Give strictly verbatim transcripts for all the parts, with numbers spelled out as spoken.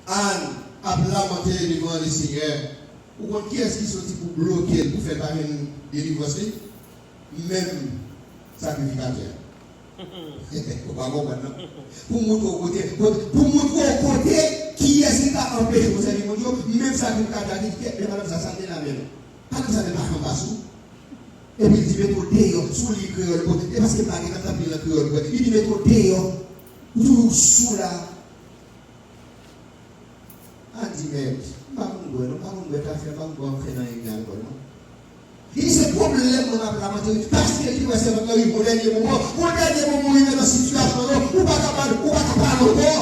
Ann ap lamante devan Lesenyè. Ou konn kiyès ki soti pou bloke l, pou fè l pa jwenn delivrans li? Menm sakrifikatè a. Ou pa konprann, non? Pou moutre w kote, pou, pou moutre w kote, kiyès ki ka anpeche w sèvi Bondye, menm sakrifikatè a di, kèt, men madanm sa, sa l te la menm. Madanm sa, men pa janm pa sou. Epi l di, mete w deyò, sou li kreyòl, bon, e paske m pa gen tan, m t ap li l an kreyòl, bon, li di, mete w deyò, ou toujou sou la. A di mèt, m pa konn bwè non, m pa konn bwè kafe, m pa konn bwè anfen nan yon alkòl non. Li di se pwoblèm mwen m ap lamante wi, paske li wè sèvant lan rive yon dènye moman, yon dènye moman ou rive nan sitiyasyon yo, ou pa ka pale, ou pa ka pale ankò.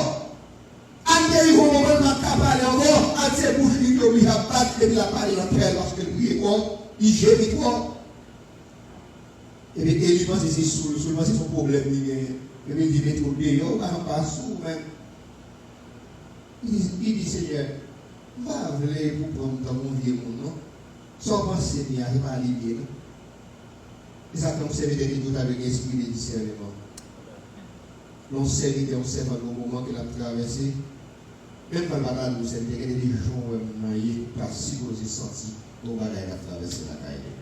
Ann te rive yon moman l pa t ka pale ankò, ann se bouch li te oblije ap bat, epi l ap pale nan kè l, paske l priye twòp, li jemi twòp. Epi Eli panse se sou l, sou l panse se yon pwoblèm li genyen. Epi l di mete w deyò, ou pa janm pa sou ou menm. Li di, li di, Senyè, m pa vle pou pran m tankou yon vye moun non. Sa w panse m ye a, se pa li m ye non. Se sa k fè yon sèvitè de Dye ta dwe gen espri de disèneman. Lè yon sèvitè, yon sèvant gen yon moman ke l ap travèse, menm kan l pa ta dwe sèvitè, gen de jan w wè moun nan ye, ou ta sipoze santi gen yon bagay l ap travèse lakay li.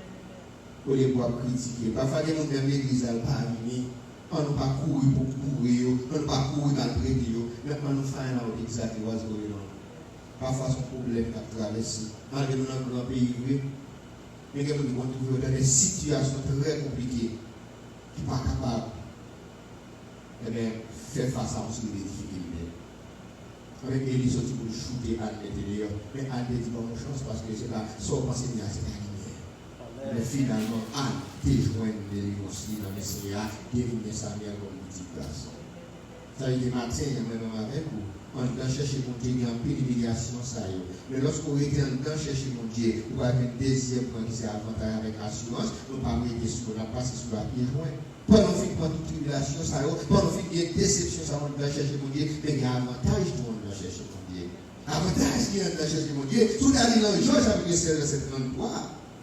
Olye pou w ap kritike. Pafwa gen moun menm legliz la, l pa vini. Ann nou pa kouri pou boure yo, ann nou pa kouri maltrete yo, men ann nou find out exactly what's going on. Pafwa se yon pwoblèm k ap travèse. Malgre nou nan gran peyi vre, men gen moun ki konn twouve yo nan de sitiyasyon trè konplike, ki pa kapab ebyen, fè fas a yon seri de difikilte. Ebyen, Eli soti pou l choute Ann mete deyò. Men Ann te di, ban m yon chans, paske se pa sa w panse m ye a, se pa li m ye. Men finalman, Ann te jwenn delivrans li nan men Senyè a, devni Samyèl kòm pitit gason. Sa vle di maten an, mwen menm avèk ou, anndan chèche Bondye gen anpil imilyasyon sa yo. Men lòske w rete anndan chèche Bondye, ou pral jwenn dezyèm pwen ki se avantaj avèk asirans, nou p ap rete sou, n ap pase sou lapye jwen. Pandan w fin pran tout tribilasyon sa yo, pandan w fin gen desepsyon sa yo anndan chèche Bondye, men gen avantaj tou anndan chèche Bondye. Avantaj ki anndan chèche Bondye, si w ta li nan Jan chapit sèz vèsè tranntwa,